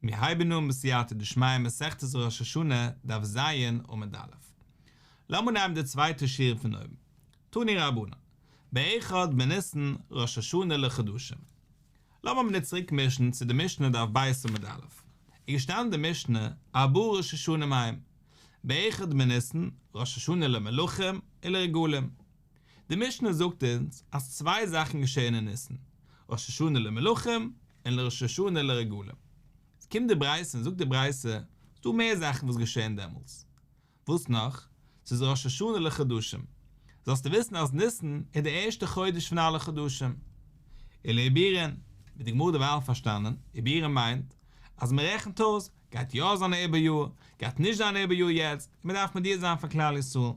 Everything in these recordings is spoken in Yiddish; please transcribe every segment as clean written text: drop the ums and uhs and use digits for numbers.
מיר הייבן אן בסייעתא דשמיא מסכת ראש השנה, דף ז, עמוד א'. לאמיר נעמען די צווייטע שורה פון אויבן. תנו רבנן, באחד בניסן ראש השנה לחדשים. לאמיר מינוט צוריק מישן צו די משנה דף ב' עמוד א'. איז געשטאנען די משנה, ארבעה ראשי שנים הם, באחד בניסן ראש השנה למלכים ולרגלים. די משנה זאגט אונז אז צוויי זאכן געשעען אין ניסן, ראש השנה למלכים און ראש השנה לרגלים. עס קומט די ברייתא און זאגט די ברייתא, ס'איז דא מער זאכן וואס געשעען דעמאלטס. וואס נאך? ס'איז ראש השנה לחדשים. זאלסטו וויסן אז ניסן איז די ערשטע חודש פון אלע חדשים. ולעיבורין, ווי די גמרא דערווייל פארשטאנען, עיבורין מיינט אז מען רעכנט אויס, גייט יא זיין א עיבור יאר, גייט נישט זיין א עיבור יאר יעצט, און מען דארף מודיע זיין פאר כלל ישראל.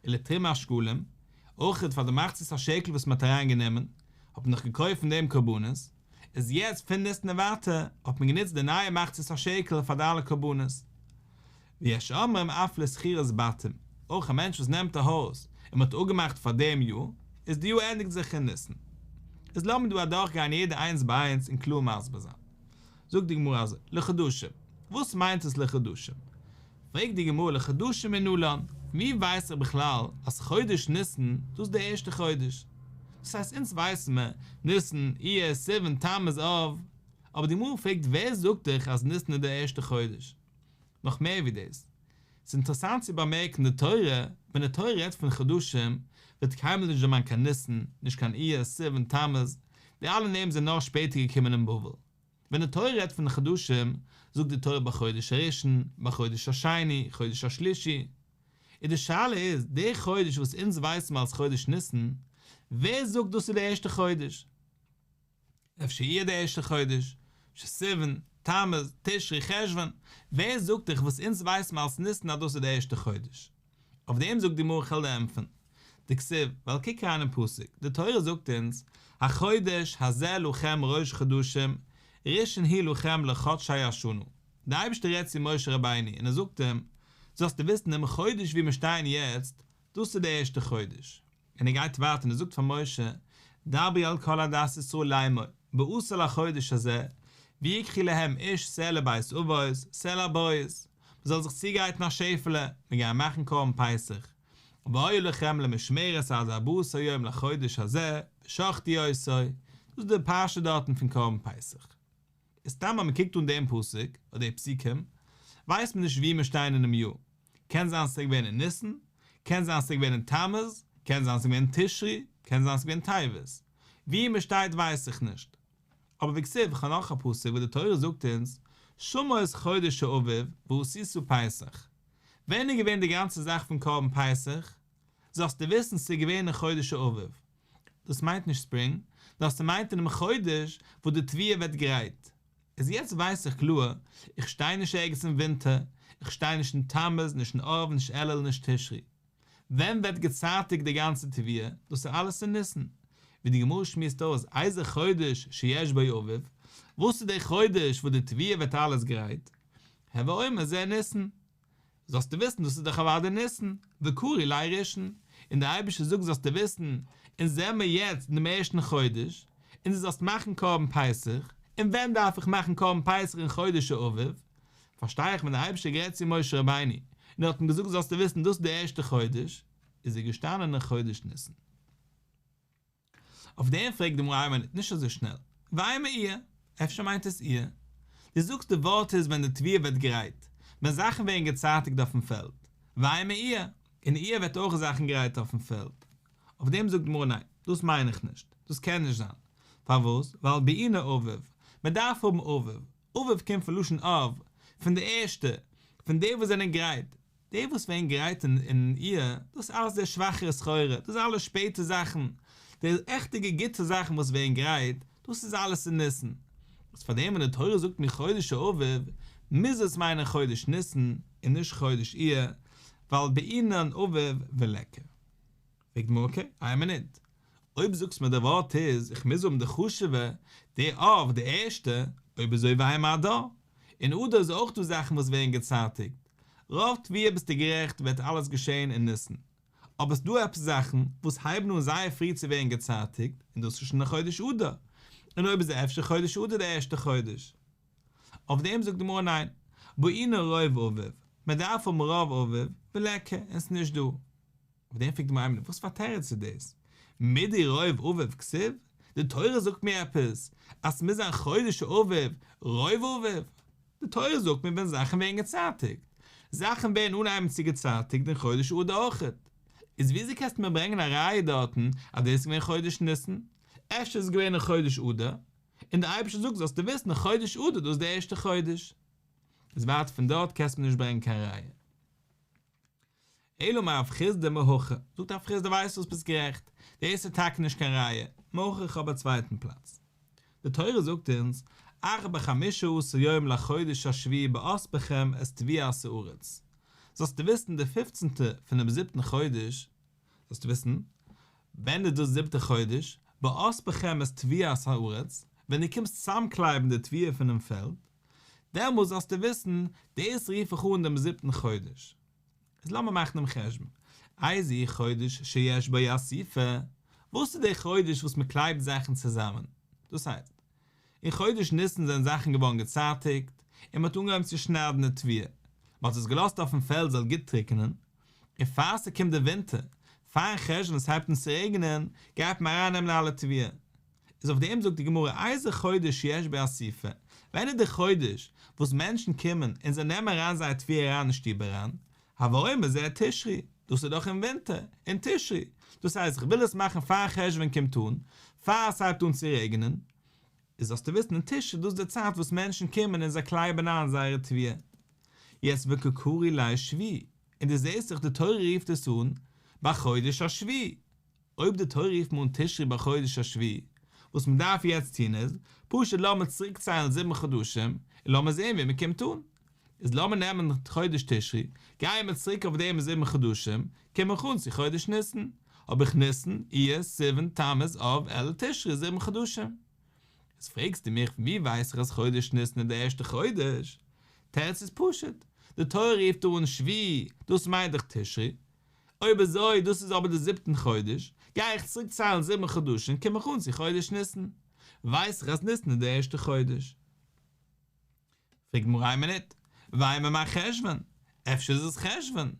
ולתרומת שקלים, אויכעט פאר די מחצית השקל וואס מען האט אריין גענומען, האט מען דאך געקויפט פון דעם קרבנות, איז יעצט פון ניסן און ווייטער האט מען גענוצט די נייע מחצית השקל פאר די אלע קרבנות. ויש אומרים אף לשכירת בתים, אויך א מענטש וואס נעמט א הויז און מען האט אפגעמאכט פאר דעם יאר, איז די יאר ענדיגט זיך אין ניסן. איז לאמיר דא אדורך גיין יעדע איינס ביי איינס און קלאר מסביר זיין. זאגט די גמרא אזוי, לחדשים, וואס מיינט עס לחדשים? פרעגט די גמרא לחדשים מנלן, ווי ווייס איך בכלל אז חודש ניסן דאס איז די ערשטע חודש? דאס הייסט אונז ווייסן מיר, ניסן, אייר, סיוון, תמוז, אב, אבער די גמרא פרעגט ווער זאגט דיך אז ניסן איז די ערשטע חודש? נאך מער ווי דאס, ס'איז אינטערעסאנט צו באמערקן די תורה, ווען די תורה רעדט פון חדשים, ווערט קיינמאל נישט דערמאנט קיין ניסן, נישט קיין אייר, סיוון, תמוז, די אלע נעמען זענען נאר שפעטער געקומען אין בבל. ווען די תורה רעדט פון חדשים, זאגט די תורה בחודש הראשון, בחודש השני, חודש השלישי. און די שאלה איז, די חודש וואס אונז ווייסן מיר אלס חודש ניסן, ווער זאגט דאס איז די ערשטע חודש? אפשר אייר די ערשטע חודש, אפשר סיוון, תמוז, תשרי, חשוון, ווער זאגט דיך וואס אונז ווייסן מיר אלס ניסן אז דאס איז די ערשטע חודש? אויף דעם זאגט די גמרא כ'וועל דיר ענטפערן, דכתיב, ווייל קוק אריין אין פסוק, די תורה זאגט אונז, החודש הזה לכם ראש חדשים, ראשון הוא לכם לחדשי השנה, דער אייבערשטער רעדט צו משה רבינו און ער זאגט אים, זאלסטו וויסן דעם חודש וואו מיר שטייען יעצט, דאס איז דער ערשטער חודש. און ער גייט ווייטער און ער זאגט פאר משה, דברו אל כל עדת ישראל לאמור, בעשור לחודש הזה, ויקחו להם איש שה לבית אבות, שה לבית, מען זאל זיך צוגרייטן א שעפעלע, מיר גייען מאכן קרבן פסח, והיה לכם למשמרת עד ארבעה עשר יום לחודש הזה, ושחטו אותו, דאס איז די פרשה דארטן פון קרבן פסח. איז סתם אז מען קוקט אן דעם פסוק, אדער די פסוקים, ווייסט מען נישט וואו מיר שטייען אינעם יאר, קען זיין ס'איז געווען אין ניסן, קען זיין ס'איז געווען אין תמוז, קען זיין ס'איז געווען אין תשרי, קען זיין ס'איז געווען טבת. וואו מען שטייט ווייס איך נישט. אבער וכתיב, כ'האב נאך א פסוק וואס די תורה זאגט אונז, שמור את חודש האביב ועשית פסח. ווען איז געווען די גאנצע זאך פון קרבן פסח? זאלסטו וויסן ס'איז געווען אין חודש האביב. דאס מיינט נישט ספרינג, נאר ס'מיינט אינעם חודש וואס די תבואה ווערט גרייט. איז יעצט ווייס איך קלאר, איך שטיי נישט ערגעץ אין ווינטער, איך שטיי נישט אין תמוז, נישט אין אב, נישט אלול, נישט תשרי. ווען ווערט געצייטיגט די גאנצע תבואה? דאס איז אלעס אין ניסן. ווי די גמרא שמועסט אויס, איזה חודש שיש בו אביב, וואס איז דער חודש וואס די תבואה ווערט אלעס גרייט? הוי אומר זה ניסן. זאלסטו וויסן דאס איז דאך אוודאי ניסן, וקרי ליה ראשון, און דער אייבערשטער זאגט זאלסטו וויסן, אונז זעמער יעצט אין דעם ערשטן חודש, און דו זאלסט מאכן קרבן פסח, און ווען דארף איך מאכן קרבן פסח אין חודש האביב? פארשטיי איך ווען דער אייבערשטער גערעדט צו משה רבינו, און ער האט אים געזאגט זאלסטו וויסן דאס איז דער ערשטער חודש, איז ער געשטאנען אין חודש ניסן. אויף דעם פרעגט די גמרא איין מינוט, נישט אזוי שנעל, ואימא אייר, אפשר מיינט עס אייר? דו זאגסט די ווארט איז ווען די תבואה ווערט גרייט, ווען זאכן ווערן געצייטיגט אויפן פעלד, ואימא אייר, אין אייר ווערט אויך זאכן גרייט אויפן פעלד. אויף דעם זאגט די גמרא ניין, דאס מיין איך נישט, דאס קען נישט זיין. פארוואס? ווייל בעינן אביב, מען דארף האבן אביב, אביב קומט פון לשון אב, פון די ערשטע, פון די וואס זענען גרייט, די וואס ווערן גרייט אין אייר, דאס איז אלעס די שוואכערע סחורה, דאס איז אלעס שפעטע זאכן, די עכטיגע גוטע זאכן וואס ווערן גרייט, דאס איז אלעס אין ניסן. איז פאר דעם ווען די תורה זאגט מיר חודש האביב, מוז עס מיינען חודש ניסן און נישט חודש אייר, ווייל בעינן אביב וליכא. פרעגט די גמרא אקעי, איין מינוט, אויב זאגסט מיר די ווארט איז איך מוז האבן די חשוב'ע, די אב, די ערשטע, אויב אזוי ואימא אדר, אין אדר איז אויך דא זאכן וואס ווערן געצייטיגט, רוב תבואה ביסטו גערעכט ווערט אלעס געשען אין ניסן, אבער ס'דא עפעס זאכן וואס הייבן אן זייער פרי צו ווערן געצייטיגט און דאס איז שוין אין חודש אדר, און אויב איז אפשר חודש אדר די ערשטע חודש. אויף דעם זאגט די גמרא ניין, בעינן רוב אביב, מען דארף האבן רוב אביב, וליכא, און ס'נישט דא. אויף דעם פרעגט די גמרא וואס פאר תירוץ איז דאס? מידי רוב אביב כתיב? די תורה זאגט מיר עפעס אז ס'מוז זיין חודש אביב רוב אביב? די תורה זאגט מיר ווען זאכן ווערן געצייטיגט. זאכן ווערן אנהייבן צו געצייטיגט אין חודש אדר אויכעט. איז וויאזוי קענסטו מיר ברענגען א ראיה דארטן אז דאס איז געווען חודש ניסן? אפשר איז עס געווען אין חודש אדר? און דער אייבערשטער זאגט זאלסטו וויסן חודש אדר דאס איז דער ערשטער חודש. איז ווייטער פון דארט קענסטו מיר נישט ברענגען קיין ראיה. אלא אמר רב חסדא מהכא, זאגט רב חסדא ווייסט וואס ביסט גערעכט, דאס איז טאקע נישט קיין ראיה, מהכא איך האב א צווייטן פלאץ. די תורה זאגט אונז, אך בחמשה עשר יום לחודש השביעי באספכם את תבואת הארץ, זאלסטו וויסן די פופצנטע פונעם זיבטן חודש, זאלסטו וויסן, ווען איז דאס זיבטע חודש, באספכם את תבואת הארץ, ווען דו קומסט צוזאמקלייבן די תבואה פונעם פעלד, דעמאלס זאלסטו וויסן, דאס רוף איך אן דעם זיבטן חודש. איז לאמיר מאכן דעם חשבון, איזהו חודש שיש בו אסיפה, וואס איז דער חודש וואס מען קלייבט זאכן צוזאמען? דאס הייסט, אין חודש ניסן זענען זאכן געווארן געצייטיגט, און מען האט אנגעהויבן צו שניידן די תבואה, מען האט עס געלאזט אויפן פעלד זאל גוט טרוקענען, און פאר ס'קומט די ווינטער, פארן חשוון עס הייבט אן צו רעגענען, גייט מען ארייננעמען אלע תבואה. איז אויף דעם זאגט די גמרא איזה חודש שיש בו אסיפה, ווען איז די חודש וואס מענטשן קומען און זיי נעמען אריין זייער תבואה אריין אין שטוב אריין, הוי אומר זה תשרי, דאס איז דאך אין ווינטער, אין תשרי, דאס הייסט איך וויל עס מאכן פאר חשוון קומט אן, פאר עס הייבט אן צו רעגענען, איז זאלסטו וויסן אין תשרי דאס איז די צייט וואס מענטשן קומען און זיי קלייבן איין זייערע תבואה. יעצט וקא קרי ליה שביעי, און דו זעסט דאך די תורה רופט עס אן בחודש השביעי, אויב די תורה רופט מיר אן תשרי בחודש השביעי, וואס מען דארף יעצט טון איז, פשוט לאמיר צוריק ציילן זיבן חדשים, און לאמיר זען ווי מען קומט אן. איז לאמיר נעמען חודש תשרי, גייען מיר צוריק אויף דעם זיבן חדשים, קום איך אן צו חודש ניסן, האב איך ניסן, אייר, סיוון, תמוז, אב, אלול, תשרי, זיבן חדשים. איז פרעגסטו מיך פון ווי ווייס איך אז חודש ניסן איז דער ערשטער חודש? תירוץ איז פשוט, די תורה רופט אן שביעי, דאס מיינט דאך תשרי, אויב אזוי דאס איז אבער די זיבטן חודש, גיי איך צוריק ציילן זיבן חדשים קום איך אן צו חודש ניסן, ווייס איך אז ניסן איז דער ערשטער חודש. פרעגט די גמרא איין מינוט, ואימא מרחשוון, אפשר איז עס חשוון?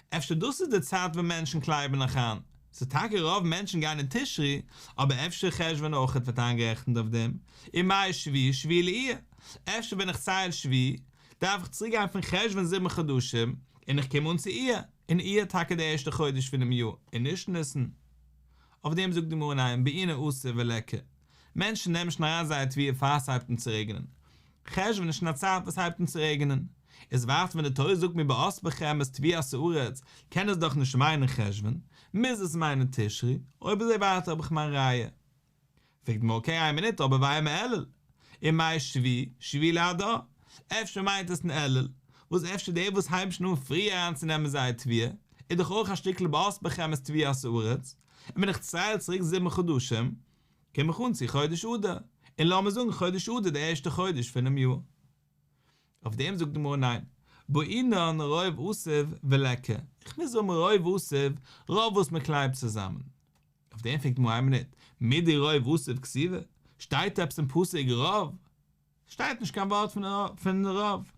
אפשר דאס איז די צייט ווען מענטשן קלייבן נאך איין? ס'איז טאקע רוב מענטשן גייען אין תשרי, אבער אפשר חשוון אויכעט ווערט איינגערעכנט אויף דעם, ומאי שביעי שביעי לאייר, אפשר ווען איך צייל שביעי, דארף איך צוריק גיין פון חשוון זיבן חדשים, און איך קום אן צו אייר, און אייר טאקע די ערשטע חודש פונעם יאר, און נישט ניסן. אויף דעם זאגט די גמרא ניין, בעינן אסיף וליכא. מענטשן נעמען שוין אריין זייער תבואה פאר ס'הייבט אן צו רעגענען. חשוון איז שוין א צייט וואס הייבט אן צו רעגענען. איז ווייטער ווען די תורה זאגט מיר באספכם את תבואת הארץ, קען עס דאך נישט מיינען חשוון, מוז עס מיינען תשרי, אויב אזוי ווייטער האב איך מיין ראיה. פרעגט די גמרא אקעי איין מינוט אבער ואימא אלול, ומאי שביעי, שביעי להדר, אפשר מיינט עס אין אלול, וואס אפשר די וואס הייבן שוין אן פריער אריינצונעמען זייער תבואה, איז דאך אויך א שטיקל באספכם את תבואת הארץ, און ווען איך צייל צוריק זיבן חדשים, קום איך אן צו חודש אדר, און לאמיר זאגן חודש אדר די ערשטע חודש פונעם יאר. אויף דעם זאגט די גמרא ניין, בעינן רוב אסיף וליכא, איך מוז האבן רוב אסיף, רוב וואס מען קלייבט צוזאמען. אויף דעם פרעגט די גמרא איין מינוט, מידי רוב אסיף כתיבא, שטייט עפעס אין פסוק רוב? שטייט נישט קיין ווארט פון רוב.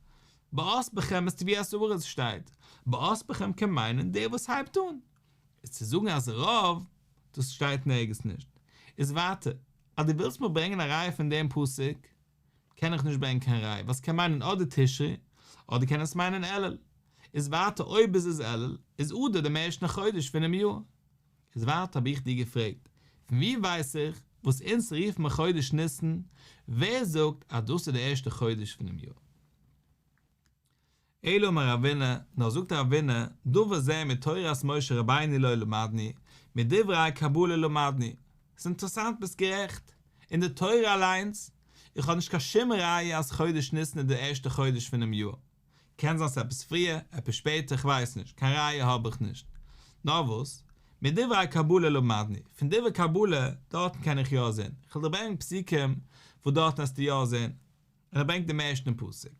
באספכם את תבואת הארץ שטייט, באספכם קען מיינען דער וואס הייבט אן. איז צו זאגן אז רוב, דאס שטייט נערגעץ נישט. איז ווייטער, אז דו ווילסט מיר ברענגען א ראיה פון דעם פסוק, קען איך נישט ברענגען קיין ראיה, ווייל ס'קען מיינען אדער תשרי, אדער קען עס מיינען אלול. איז ווייטער אויב איז עס אלול, איז אדר דעם ערשטן חודש פונעם יאר. איז ווייטער האב איך דיר געפרעגט, פון ווי ווייס איך וואס אונז רופן מיר חודש ניסן, ווער זאגט אז דאס איז דער ערשטער חודש פונעם יאר? אלא אמר רבינא, נאר זאגט רבינא, דבר זה מתורת משה רבינו לא למדנו, מדברי קבלה למדנו. ס'איז אינטערעסאנט ביסט גערעכט, אין די תורה אליינס, איך האב נישט קיין שום ראיה אז חודש ניסן איז דער ערשטער חודש פונעם יאר, קען זיין ס'איז עפעס פריער, עפעס שפעטער, כ'ווייס נישט, קיין ראיה האב איך נישט. נאר וואס, מדברי קבלה למדנו, פון דברי קבלה, דארטן קען איך יא זען, כ'וועל דיר ברענגען פסוקים וואס דארטן וועסטו יא זען, און ער ברענגט דעם ערשטן פסוק,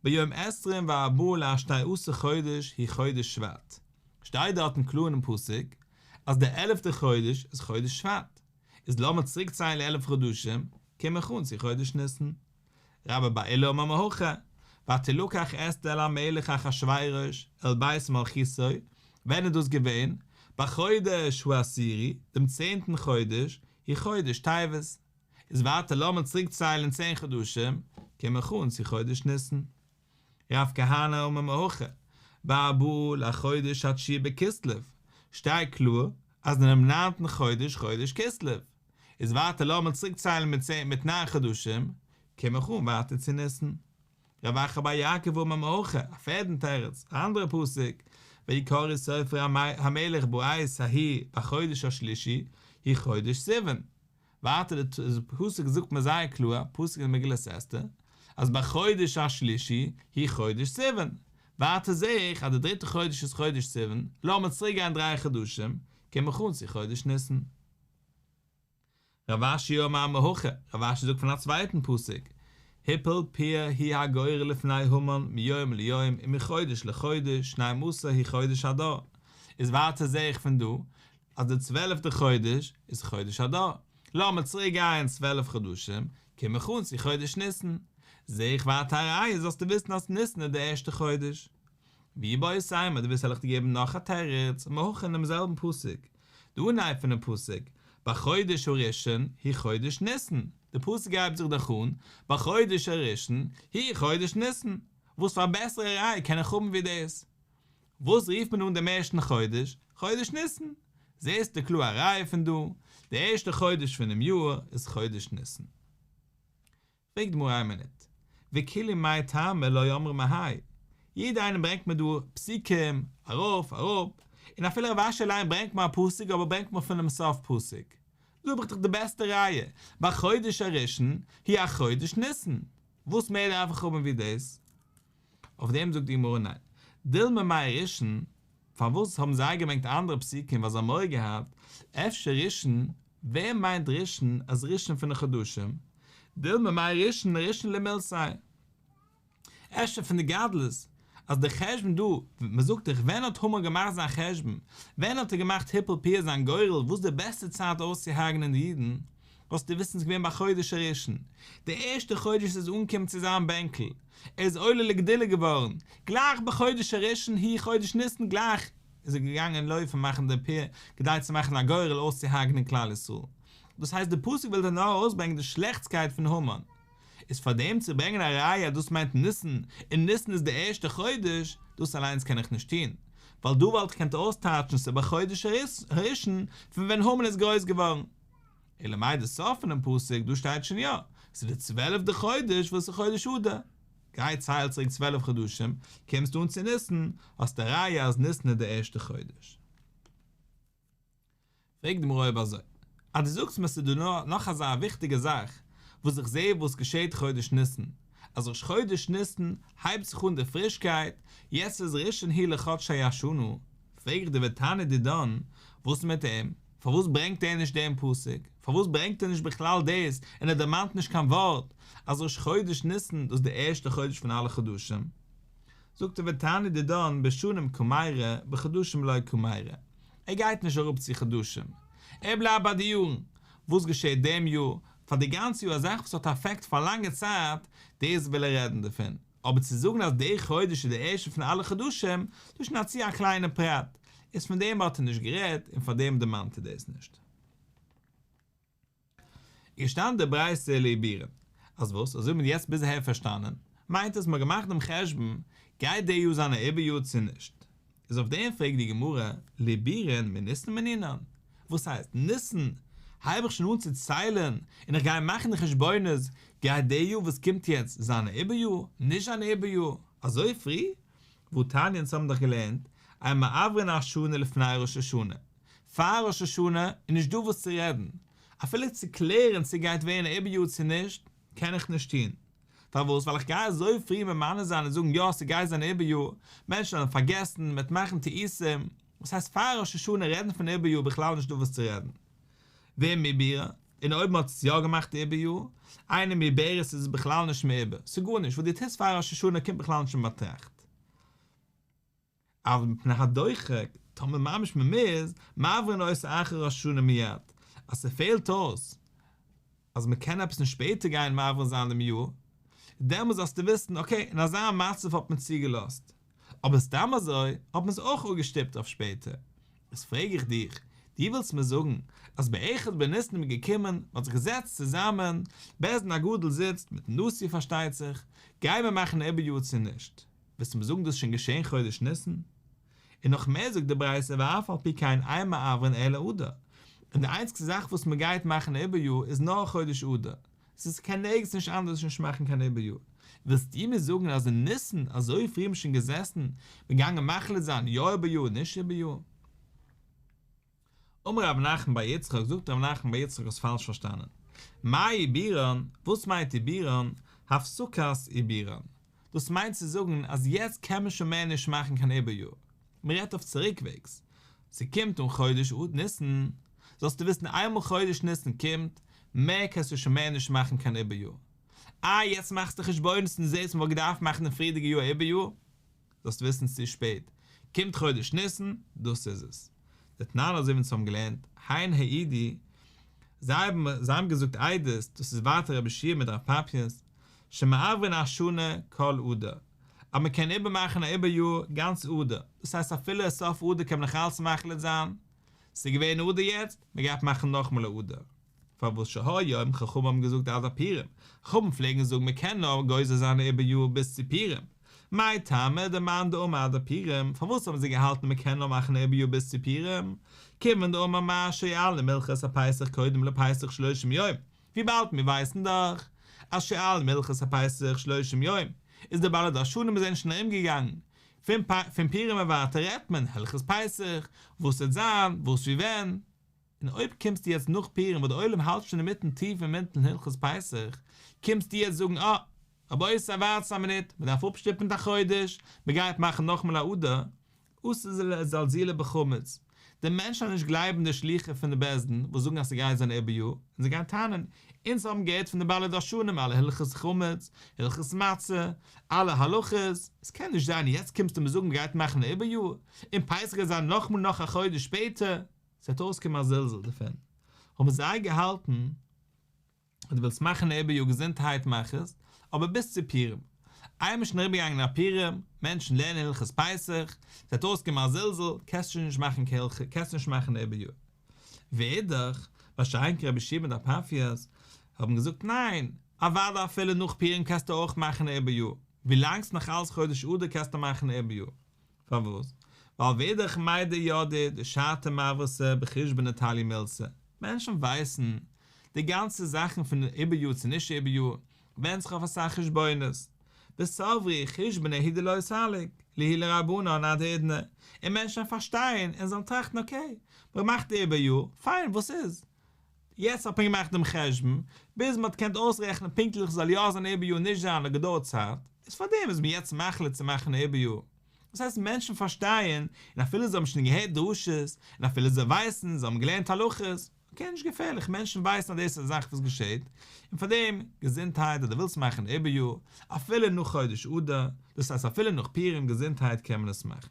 ביום עשרים וארבעה לעשתי עשר חודש הוא חודש שבט, שטייט דארטן קלאר אינעם פסוק אז דער עלפטער חודש איז חודש שבט, איז לאמיר צוריק ציילן עלף חדשים, קום איך אן צו חודש ניסן. רבה בר עולא אמר מהכא, ותלקח אסתר אל המלך אחשורוש אל בית מלכותו, ווען איז דאס געווען? בחודש העשירי, דעם צענטן חודש, הוא חודש טבת. איז ווייטער לאמיר צוריק ציילן צען חדשים, קום איך אן צו חודש ניסן. רב כהנא אמר מהכא, בארבעה לחודש התשיעי בכסלו, שטייט קלאר אז אינעם ניינטן חודש חודש כסלו. איז ווייטער לאמיר צוריק ציילן מיט צען מיט ניין חדשים, קום איך אן ווייטער צו ניסן. רב אחא בר יעקב אמר מהכא, א פערדן תירוץ, א אנדערע פסוק, ויקראו סופרי המלך בעת ההיא בחודש השלישי, הוא חודש סיוון. ווייטער די פסוק זאגט מיר זייער קלאר, א פסוק אין מגילת אסתר, אז בחודש השלישי הוא חודש סיוון. ווייטער זעה איך אז די דריטע חודש איז חודש סיוון, לאמיר צוריק גיין דריי חדשים, קום איך אן צו חודש ניסן. רב אשי אמר מהכא, רב אשי זאגט פון א צווייטן פסוק, הפיל פור הוא הגורל לפני המן מיום ליום ומחודש לחודש שנים עשר הוא חודש אדר, איז ווייטער זעה איך פון דא אז די צוועלפטע חודש איז חודש אדר, לאמיר צוריק גיין 12 חדשים, קום איך אן צו חודש ניסן, זעה איך ווייטער א ראיה זאלסטו וויסן אז ניסן איז די ערשטע חודש. ואיבעית אימא, דו ווילסט וועל איך דיר געבן נאך א תירוץ, מהכא אין דעם זעלבן פסוק, די אנהייב פונעם פסוק, בחודש הראשון הוא חודש ניסן, די פסוק הייבט זיך דאך אן, בחודש הראשון הוא חודש ניסן, וואס פאר א בעסערע ראיה קען איך האבן ווי דאס? וואס רופט מען אן דעם ערשטן חודש? חודש ניסן! זעסטו קלאר א ראיה פון דא, די ערשטע חודש פונעם יאר איז חודש ניסן. פרעגט די גמרא איין מינוט, וכולהו מאי טעמא לא אמרי מהאי, יעדער איינער ברענגט מיר דא פסוקים, ארויף אראפ, און אפילו רב אשי אליין ברענגט מיר א פסוק אבער ברענגט מיר פונעם סוף פסוק, דא האב איך דאך די בעסטע ראיה, בחודש הראשון הוא החודש ניסן, וואס מער דארף איך האבן ווי דאס? אויף דעם זאגט די גמרא ניין, דילמא מאי ראשון, פארוואס האבן זיי געברענגט אנדערע פסוקים ווייל זיי האבן מורא געהאט, אפשר ראשון, ווער מיינט ראשון אז ראשון פון די חדשים, דילמא מאי ראשון ראשון למילתיה, אפשר פון די גדלות, אז די חשבון דא, מען זאגט דאך ווען האט המן געמאכט זיין חשבון, ווען האט ער געמאכט הפיל פור זיין גורל וואס די בעסטע צייט אויסצוהרג'נען די אידן, זאלסטו וויסן ס'איז געווען בחודש הראשון, די ערשטע חודש איז אנגעקומען צו זיין בענקל, ער איז עולה לגדולה געווארן, גלייך בחודש הראשון הוא חודש ניסן גלייך איז ער געגאנגען לויפן מאכן די פור כדי צו מאכן א גורל אויסצוהרג'נען כלל ישראל, דאס הייסט די פסוק וויל דיר נאר ארויסברענגען די שלעכטסקייט פון המן, איז פאר דעם צו ברענגען א ראיה אז דאס מיינט ניסן און ניסן איז די ערשטע חודש, דאס אליינס קען איך נישט טון, ווייל דא וואלט איך געקענט אויסטייטשן ס'איז בחודש הראשון פון ווען המן איז גרויס געווארן. אלא מאי די סוף פונעם פסוק, דא שטייט שוין יא, ס'איז די צוועלפטע חודש וואס איז חודש אדר. גיי צייל צוריק 12 חדשים, קומסטו אן צו ניסן, האסטו א ראיה אז ניסן איז די ערשטע חודש. פרעגט די גמרא אויב אזוי, אז דו זאגסט מיר ס'איז דא נאך אזא וויכטיגע זאך וואס איך זע וואס געשעט חודש ניסן, אז ראש חודש ניסן הייבט זיך אן די פרישקייט, יעצט איז ראשון הוא לחדשי השנה, פרעג איך דיר ותנא דידן, וואס מיט אים? פארוואס ברענגט ער נישט דעם פסוק? פארוואס ברענגט ער נישט בכלל דאס און ער דערמאנט נישט קיין ווארט אז ראש חודש ניסן דאס איז די ערשטע חודש פון אלע חדשים? זאגט ער ותנא דידן בשנים קמיירי בחדשים לא קמיירי, ער גייט נישט אראפ צו חדשים, ער בלייבט ביי די יארן, וואס געשעט דעם יאר, פאר די גאנצע יאר א זאך וואס האט א אפעקט פאר א לאנגע צייט, דאס וויל ער רעדן דערפון, אבער צו זאגן אז דער חודש איז דער ערשטער פון אלע חדשים, דאס איז שוין א צו א קליינע פרט, איז פון דעם האט ער נישט גערעדט און פאר דעם דערמאנט ער דאס נישט. איז געשטאנען די ברייתא לעיבורין, אז וואס, אזוי האט מען יעצט ביז אהער פארשטאנען, מיינט עס מ'האט געמאכט דעם חשבון, גייט דער יאר זיין א עיבור יאר צו נישט? איז אויף דעם פרעגט די גמרא, לעיבורין מניסן מנינן? וואס הייסט, ניסן הייב איך שוין אן צו ציילן און איך גיי מאכן די חשבונות, גייט דער יאר וואס קומט יעצט זיין א עיבור יאר, נישט זיין א עיבור יאר, אזוי פרי? והתניא אונז האבן דאך געלערנט, אין מעברין השנה לפני ראש השנה, פאר ראש השנה איז נישט דא וואס צו רעדן, אפילו צו קלערן צו גייט ווערן א עיבור יאר צו נישט, קען איך נישט טון. פארוואס? ווייל איך גיי אזוי פרי ממנה זיין און זאגן יא ס'גייט זיין עיבור יאר, מענטשן וועלן פארגעסן, מ'וועט מאכן טעותים, וואס הייסט פאר ראש השנה רעדן פון עיבור יאר בכלל נישט דא וואס צו רעדן. ואם עיברה, און אויב מ'האט עס יא געמאכט עיבור יאר, אינה מעוברת איז עס בכלל נישט מעובר, ס'גארנישט, וואס דו טוסט פאר ראש השנה קומט בכלל נישט אין באטראכט. אבל מפני הדוחק, טאמער ממש מ'מוז, מעברין אותה אחר ראש השנה מיד, אז ס'פעלט אויס אז מ'קען עפעס נישט שפעטער גיין מעביר זיין דעם יאר, דעמאלס זאלסטו וויסן, אקעי, אין אזא מצב האט מען צוגעלאזט, אבער סתם אזוי האט מען עס אויך אפגעשטופט אויף שפעטער. איז פרעג איך דיך, דו ווילסט מיר זאגן אז באחד בניסן איז מען געקומען, מען האט זיך געזעצט צוזאמען, בית דין הגדול זיצט, מיטן נשיא פארשטייט זיך, גייען מיר מאכן עיבור יאר צו נישט? ווילסטו מיר זאגן דאס איז שוין געשען חודש ניסן? און נאך מער זאגט די ברייתא ואף על פי כן אין מעברין אלא אדר, און די איינציגסטע זאך וואס מען גייט מאכן עיבור יאר איז נאר חודש אדר, ס'איז קען נערגעץ נישט אנדערש נישט מאכן קיין עיבור יאר, ווילסטו מיר זאגן אז אין ניסן אזוי פרי איז מען שוין געזעסן, מען געגאנגען מחליט זיין יא עיבור יאר נישט עיבור יאר? אמר רב נחמן בר יצחק, זאגט רב נחמן בר יצחק האסט פאלש פארשטאנען, מאי עיבורן, וואס מיינט עיבורן, הפסקת עיבורן, דאס מיינט צו זאגן אז יעצט קען מען שוין מער נישט מאכן קיין עיבור יאר, מען רעדט אויף צוריקוועגס, ס'קומט אן חודש ניסן, זאלסטו וויסן איינמאל חודש ניסן קומט, מער קענסטו שוין מער נישט מאכן קיין עיבור יאר. איי יעצט מאכסטו חשבונות און זעסט מען וואלט געדארפט מאכן די פריערדיגע יאר עיבור יאר, זאלסט וויסן ס'איז צו שפעט, קומט חודש ניסן, דאס איז עס. דתנן אזוי ווי אונז האבן געלערנט, הן העידו, זיי האבן זיי האבן געזאגט עדות, דאס איז ווייטער רבי יהושע מיט רב פפייס, שמעברין השנה כל אדר, אז מען קען איבערמאכן א עיבור יאר גאנץ אדר, דאס הייסט אפילו סוף אדר קען מען נאך אלץ מחליט זיין, ס'איז געווען אדר יעצט, מען גייט מאכן נאכמאל א אדר. פארוואס שהיו אומרים חכמים האבן געזאגט עד הפורים, חכמים פלעגן זאגן מען קען נאר גוזר זיין א עיבור יאר ביז צו פורים, מאי טעמא דמאן דאמר עד הפורים, פארוואס האבן זיי געהאלטן מען קען נאר מאכן א עיבור יאר ביז צו פורים, כיוון דאמר מר שואלין הלכות הפסח קודם לפסח שלושים יום, וויבאלד מיר ווייסן דאך אז שואלין הלכות הפסח שלושים יום איז די בעלי דרשנים זענען שוין ארום געגאנגען פון פון פורים און ווייטער רעדט מען הלכות פסח וואס וועט זיין וואס ווי ווען. און אויב קומסטו יעצט נאך פורים וואס די עולם האלט שוין אינמיטן טיף אינמיטן הלכות פסח, קומסטו יעצט זאגן אה, רבותי ווארטס א מינוט, מען דארף אפשטופן מיט א חודש, מען גייט מאכן נאכמאל א אדר, אתי לזלזולי בחמץ, די מענטשן וועלן נישט גלייבן די שלוחים פון די בית דין וואס זאגן אז ס'גייט זיין עיבור יאר, און זיי גייען טענה'ן, אונז האבן געהערט פון די בעלי דרשנים אלע הלכות חמץ, הלכות מצה, אלע הלכות, עס קען נישט זיין יעצט קומסטו מיר זאגן מען גייט מאכן א עיבור יאר, און פסח גייט זיין נאכמאל נאך א חודש שפעטער. ס'וועט אויסקומען א זלזול דערפון, האבן זיי געהאלטן אז דו ווילסט מאכן עיבור יאר געזונטהייט מאך עס, אבער ביז צו פורים. איינמאל שוין אריבערגעגאנגען א פורים, מענטשן לערנען הלכות פסח, ס'וועט אויסקומען א זלזול, קענסט שוין נישט מאכן קיין הלכה, קענסט נישט מאכן עיבור יאר. ואידך, מה שאין כן רבי יהושע מיט רב פפייס האבן געזאגט ניין, אוודאי אפילו נאך פורים קענסטו אויך מאכן עיבור יאר, ווילאנג ס'נאך אלץ חודש אדר קענסטו מאכן עיבור יאר. פארוואס? ווייל ואידך מידע ידעי דשתא מעברתא בחושבנא תליא מילתא, מענטשן ווייסן די גאנצע זאכן פון עיבור יאר צו נישט עיבור יאר ווענדט זיך אויף אסאך חשבונות, וסברי חושבנא הוא דלא סליק להו לרבנן עד האידנא, און מענטשן פארשטייען און זאלן טראכטן אקעי, מען מאכט עיבור יאר, פיין וואס איז? יעצט האט מען געמאכט דעם חשבון, ביז מען האט געקענט אויסרעכענען פונקטליך זאל יא זיין עיבור יאר נישט זיין האט געדויערט צייט, איז פארדעם איז מען יעצט מחליט צו מאכן עיבור יאר. דאס הייסט מענטשן פארשטייען, און אפילו זיי האבן שוין געהערט דרשות, און אפילו זיי ווייסן, זיי האבן געלערנט הלכות, אקעי נישט געפערליך, מענטשן ווייסן אז דאס איז א זאך וואס געשעט, און פארדעם, געזונטהייט אז דו ווילסט מאכן עיבור יאר, אפילו נאך חודש אדר, דאס הייסט אפילו נאך פורים געזונטהייט קען מען עס מאכן.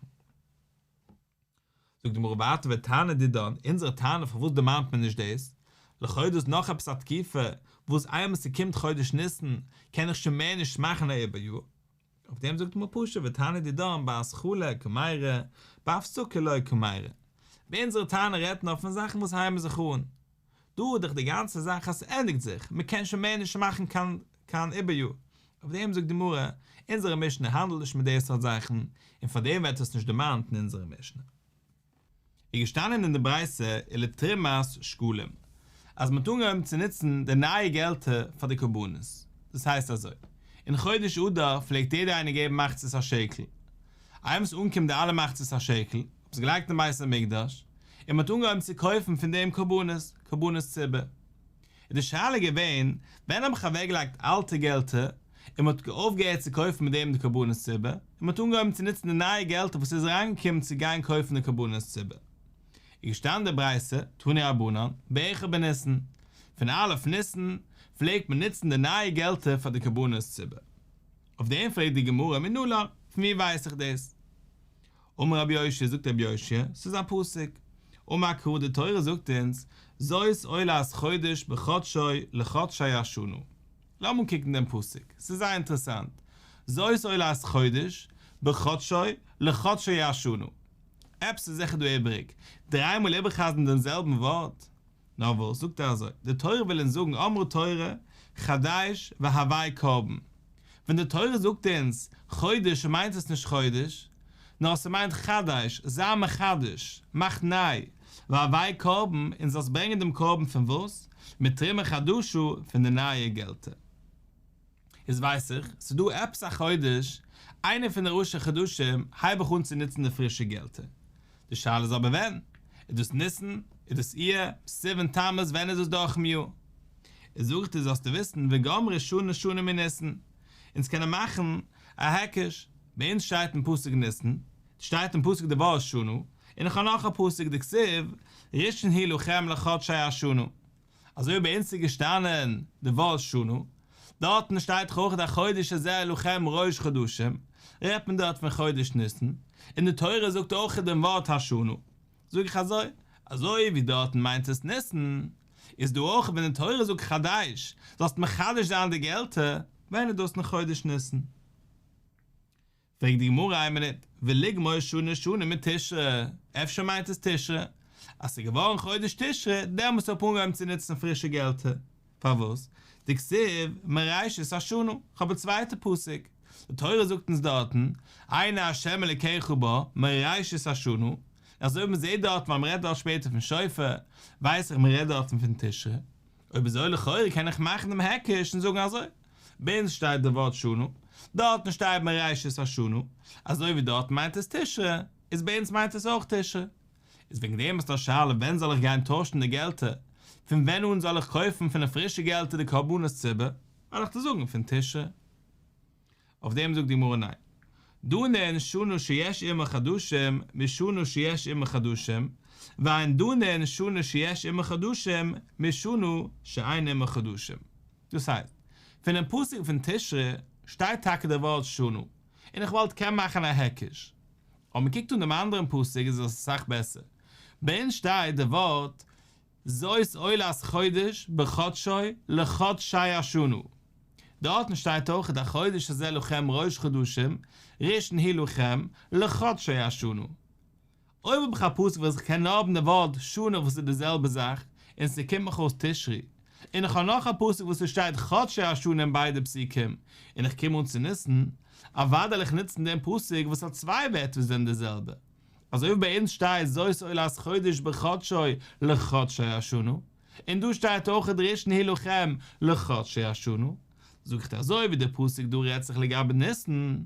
זאגט די גמרא ווייטער ותנא דידן, אונזערע טענה פארוואס דערמאנט מען נישט דאס, לכאו' דאס נאך עפעס א תקופה וואס איינמאל ס'קומט חודש ניסן קען איך שוין מער נישט מאכן א עיבור יאר, אויף דעם זאגט די גמרא פשוט ותנא דידן בהתחלה קמיירי בהפסקה לא קמיירי, ביי אונזערע טענה רעדט נאר פון זאכן וואס הייבן זיך אן, דא איז דאך די גאנצע זאך אז ס'ענדיגט זיך, מ'קען שוין מער נישט מאכן קיין קיין עיבור יאר, אויף דעם זאגט די גמרא, אונזערע משנה האנדלט נישט מיט די סארט זאכן, און פאר דעם ווערט עס נישט דערמאנט אין אונזערע משנה. איז געשטאנען אין די ברייתא ולתרומת שקלים, אז מ'האט אנגעהויבן צו נוצן די נייע געלטער פאר די קרבנות, דאס הייסט אזוי, אין חודש אדר פלעגט יעדער איינער געבן מחצית השקל, איינמאל ס'איז אנגעקומען די אלע מחצית השקל, האט מען עס געלייגט אין בית המקדש, און מ'האט אנגעהויבן צו קויפן פון דעם קרבנות, קרבנות ציבור. איז די שאלה געווען, ווען האב איך אוועקגעלייגט אלטע געלטער, און מ'האט אויפגעהערט צו קויפן מיט דעם די קרבנות ציבור, און מ'האט אנגעהויבן צו נוצן די נייע געלטער וואס איז אריינגעקומען צו גיין קויפן די קרבנות ציבור. איז געשטאנען די ברייתא, תנו רבנן, באחד בניסן, פון א' ניסן פלעגט מען נוצן די נייע געלטער פאר די קרבנות ציבור. אויף דעם פרעגט די גמרא מנלן, פון וואו ווייס איך דאס? אמר רבי יאשיה, זאגט רבי יאשיה, ס'איז א פסוק. אמר קרא, די תורה זאגט אונז, זאת עולת חודש בחדשו לחדשי השנה. לאמיר קוקן דעם פסוק, ס'איז זייער אינטערעסאנט, זאת עולת חודש, בחדשו, לחדשי השנה. עפעס איז זיכער דא איבעריג, דריי מאל איבערחזר'ן דעם זעלבן ווארט? נאר וואס, זאגט ער אזוי, די תורה וויל אונז זאגן אמרה תורה, חדש והבא קרבן. ווען די תורה זאגט אונז חודש מיינט עס נישט חודש, נאר ס'מיינט חדש, זיי מחדש, מאך ניי, והבא קרבן, און זאלסט ברענגען דעם קרבן פון וואס? מתרומה חדשה, פון די נייע געלטער. איז ווייס איך, ס'איז דא עפעס א חודש, איינער פון די ראשי חדשים, הייב איך אן צו נוצן די פרישע געלטער. די שאלה איז אבער ווען? איז דאס ניסן? איז דאס אייר? סיוון? תמוז? ווען איז דאס דורכ'ן יאר? איז זאג איך דיר זאלסטו וויסן וגמרי שנה שנה מניסן, אונז קענען מאכן א היקש, ביי אונז שטייט אין פסוק ניסן, שטייט אין פסוק די ווארט שנה, און איך האב נאך א פסוק דכתיב ראשון הוא לכם לחדשי השנה, אזוי ווי ביי אונז איז געשטאנען די ווארט שנה, דארטן שטייט דאך אויך החודש הזה לכם ראש חדשים, רעדט מען דארט פון חודש ניסן, און די תורה זאגט אויך דעם ווארט השנה, זאג איך אזוי, אזוי ווי דארטן מיינט עס ניסן, איז דא אויך ווען די תורה זאגט חדש, זאלסט מחדש זיין די געלטער, ווען איז דאס אין חודש ניסן? פרעגט די גמרא איין מינוט, וליגמור שנה שנה מתשרי, אפשר מיינט עס תשרי, אז ס'איז געווארן חודש תשרי, דעמאלטס האב איך אנגעהויבן צו נוצן פרישע געלטער, פארוואס? דכתיב מראשית השנה, כ'האב א צווייטע פסוק, די תורה זאגט אונז דארטן, עיני ה' אלוקיך בה מראשית השנה, אזוי ווי מ'זעט דארטן ווייל מ'רעדט דארט שפעטער פון שופר, ווייס איך מ'רעדט דארטן פון תשרי, אויב אזוי לכאורה קען איך מאכן דעם היקש און זאגן אזוי, ביי אונז שטייט די ווארט שנה, דארטן שטייט מראשית השנה, אזוי ווי דארטן מיינט עס תשרי, איז ביי אונז מיינט עס אויך תשרי. איז וועגן דעם איז א שאלה ווען זאל איך גיין טוישן די געלטער, פון ווען אן זאל איך קויפן פון די פרישע געלטער די קרבנות ציבור, וועל איך דיר זאגן פון תשרי. אויף דעם זאגט די גמרא ניין. דנין שנה שיש עמה חדשים משנה שיש עמה חדשים, ואין דנין שנה שיש עמה חדשים משנה שאין עמה חדשים. דאס הייסט, פונעם פסוק פון תשרי שטייט טאקע די ווארט שנה, און איך וואלט קען מאכן א היקש. אויב מען קוקט אן דעם אנדערן פסוק איז עס אסאך בעסער. ביי אונז שטייט די ווארט זאת עולת חודש בחדשו לחדשי השנה. דארטן שטייט אויך החודש הזה לכם ראש חדשים ראשון הוא לכם לחדשי השנה. אויב האב איך א פסוק וואס איך קען נאר האבן די ווארט שנה וואס איז די זעלבע זאך און ס'קומט מיך אויס תשרי, און איך האב נאך א פסוק וואס ס'שטייט חדשי השנה אין ביידע פסוקים און איך קום אן צו ניסן, אוודאי וועל איך נוצן דעם פסוק וואס האט צוויי ווערטער וואס זענען די זעלבע. אזוי ווי ביי אונז שטייט זאת עולת חודש בחדשו לחדשי השנה, און דא שטייט אויך ראשון הוא לכם לחדשי השנה, זאג איך דיר אזוי ווי דער פסוק דא רעדט זיך לגבי ניסן,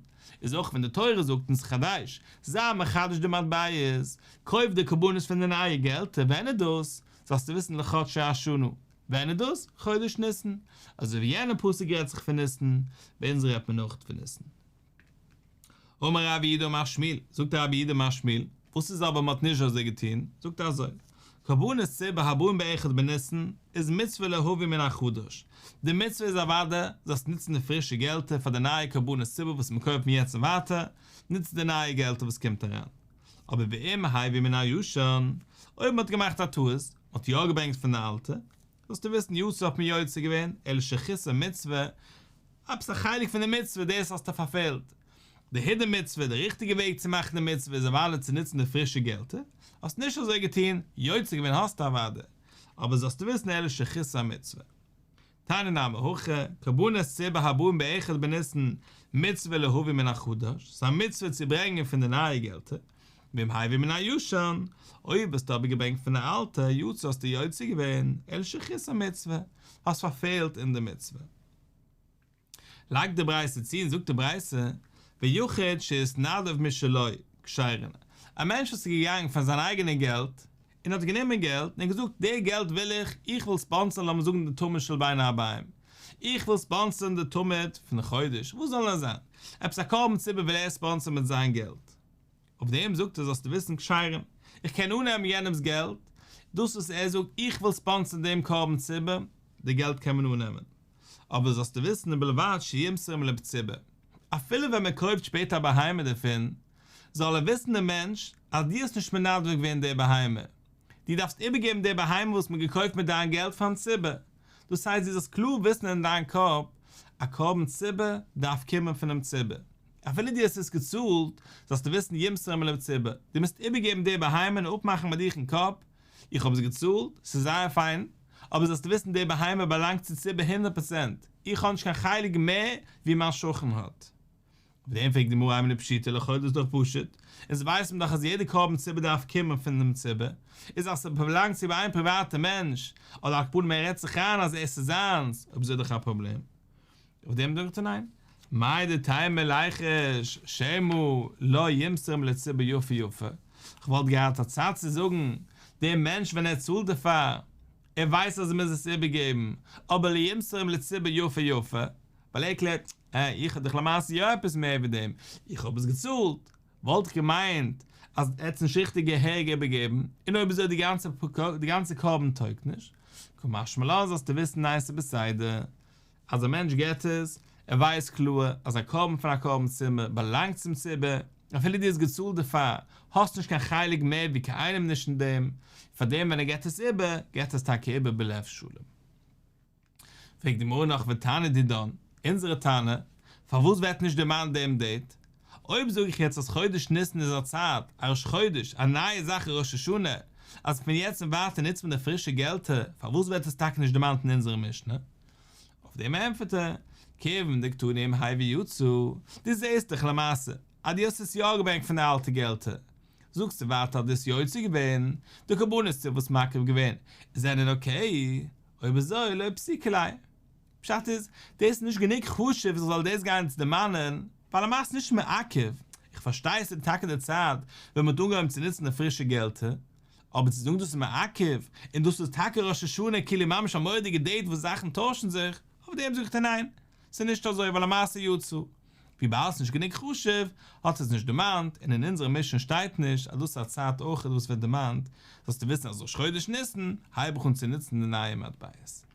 איז אויך ווען די תורה זאגט אונז חדש, זיי מחדש די מטבעות, קויף די קרבנות פון די נייע געלטער, ווען איז דאס? זאלסטו וויסן לחדשי השנה, ווען איז דאס? חודש ניסן, אזוי ווי יענער פסוק רעדט זיך פון ניסן, ביי אונז רעדט מען אויך פון ניסן. אמר רב יהודה אמר שמואל, זאגט רב יהודה אמר שמואל, וואס איז אבער מ'האט נישט אזוי געטון, זאגט ער אזוי, קרבנות ציבור הבאים באחד בניסן איז מצוה להביא מן החדש, די מצוה איז אוודאי זאלסט נוצן די פרישע געלטער פאר די נייע קרבנות ציבור וואס מ'קויפט פון יעצט און ווייטער, נוץ די נייע געלטער וואס קומט אריין. אבער ואם הביא מן הישן, אויב מ'האט געמאכט א טעות, מ'האט יא געברענגט פון די אלטע, זאלסטו וויסן יצא האט מען יוצא געווען, אלא שחיסר מצוה, עפעס א חלק פון די מצוה דאס האסטו פארפעלט. די הידור מצוה, די ריכטיגע וועג צו מאכן די מצוה איז אוודאי צו נוצן די פרישע געלטער, האסט נישט אזוי געטון, יוצא געווען האסטו אוודאי, אבער זאלסטו וויסן אלא שחיסר מצוה. תניא נמי הכי, קרבנות ציבור הבאים באחד בניסן מצוה להביא מן החדש, ס'איז א מצוה צו ברענגען פון די נייע געלטער, ואם הביא מן הישן, אויב האסטו אבער געברענגט פון די אלטע, יצא האסטו יוצא געווען, אלא שחיסר מצוה, האסט פארפעלט אין די מצוה. לייגט די ברייתא צו און זאגט די ברייתא, ויחיד שהתנדב משלו, כשרין, א מענטש וואס איז געגאנגען פון זיין אייגענע געלט, און האט גענומען געלט, און געזאגט, די געלט וויל איך, איך וויל ספאנסערן לאמיר זאגן די תמיד של בין הערביים, איך וויל ספאנסערן די תמיד פון חודש, וואס זאל עס זיין, עפעס א קרבן ציבור וויל ער ספאנסערן מיט זיין געלט. אויף דעם זאגט ער זאלסטו וויסן כשרים, איך קען אננעמען יענעמס געלט, דאס וואס ער זאגט איך וויל ספאנסערן דעם קרבן ציבור, די געלט קען מען אננעמען, אבער זאלסטו וויסן ובלבד שימסרם לציבור, אפילו ווען מען קויפט שפעטער א בהמה דערפון, זאל ער וויסן דער מענטש אז דו האסט נישט מנדב געווען די בהמה, דו דארפסט איבערגעבן די בהמה וואס מען האט געקויפט מיט דיין געלט פארן ציבור, דאס הייסט דו זאלסט קלאר וויסן אין דיין קאפ. א קרבן ציבור דארף קומען פונעם ציבור, אפילו דו האסט עס געצאלט, זאלסטו וויסן ימסרם לציבור, דו מוזט איבערגעבן די בהמה און אפמאכן ביי דיך אין קאפ, איך האב עס געצאלט, ס'איז זייער פיין, אבער זאלסטו וויסן די בהמה באלאנגט צו ציבור הונדערט פראצענט, איך האב נישט קיין חלק מער ווי מיין שכן האט. אויף דעם פרעגט די גמרא אימא פשיטא לכאורה דאס איז דאך פשוט, אונז ווייסן דאך אז יעדע קרבן ציבור דארף קומען פון דעם ציבור, איז אז ס'באלאנגט צו איין פריוואטע מענטש, אדער על כל פנים ער רעדט זיך איין אז עס איז זיינס, אויב אזוי איז דאך א פראבלעם. אויף דעם זאגט ער ניין. מהו דתימא ליחוש שמא לא ימסרם לציבור יפה יפה, כ'וואלט געהאט א צד צו זאגן, דער מענטש ווען ער צאלט דערפאר, ער ווייסט אז ער מוז עס איבערגעבן, אבער לא ימסרם לציבור יפה יפה, ווייל ער קלערט, אה, איך האב דאך למעשה יא עפעס מער ווי דעם, איך האב עס געצאלט, וואלט איך געמיינט אז ער האט עס נישט ריכטיג געהעריג איבערגעגעבן, און אויב אזוי די גאנצע די גאנצע קרבן טויגט נישט, קא משמע לן זאלסטו וויסן ניין ס'איז בסדר אז א מענטש געט עס, ער ווייסט קלאר אז א קרבן פון א קרבן ציבור באלאנגט צום ציבור, אפילו דו האסט געצאלט דערפאר, האסט נישט קיין חלק מער ווי קיינעם נישט אין דעם, פארדעם ווען ער געט עס איבער, געט ער עס טאקע איבער בלב שלם. פרעגט די גמרא נאך ותנא דידן, אונזערע תנא, פארוואס ווערט נישט דערמאנט דעם דעיט? אויב זאג איך יעצט אז חודש ניסן איז א צייט, א ראש חודש, א נייע זאך ראש השנה, אז פון יעצט און ווייטער נוצט מען די פרישע געלטער, פארוואס ווערט עס טאקע נישט דערמאנט אין אונזערע משנה? אויף דעם ענטפערט ער, כיוון דקתני עם הביא יצא, דו זעסט דאך למעשה אז דו האסט עס יא געברענגט פון די אלטע געלטער, זאגסטו ווייטער אז דו האסט יוצא געווען, די קרבנות וואס האסט מקריב געווען זענען אקעי, אויב אזוי לא פסיקא ליה. פשט איז, דאס איז נישט גענוג חשוב איך זאל דאס גיין צו דערמאנען, ווייל למעשה איז נישט מעכב, איך פארשטיי עס איז טאקע די צייט ווען מען האט אנגעהויבן צו נוצן די פרישע געלטער, אבער צו זאגן דאס איז מעכב, און דאס איז טאקע ראש השנה כאילו ממש א מורא'דיגע דעיט וואס זאכן טוישן זיך, אויף דעם זאג איך דיר ניין, ס'איז נישט אזוי ווייל למעשה יצא. וויבאלד ס'נישט גענוג חשוב, האט עס נישט דערמאנט, און אין אונזערע משנה שטייט נישט אז דאס איז א צייט אויך וואס ווערט דערמאנט, זאלסטו וויסן אז ראש חודש ניסן הייב איך אן צו נוצן די נייע מטבעות.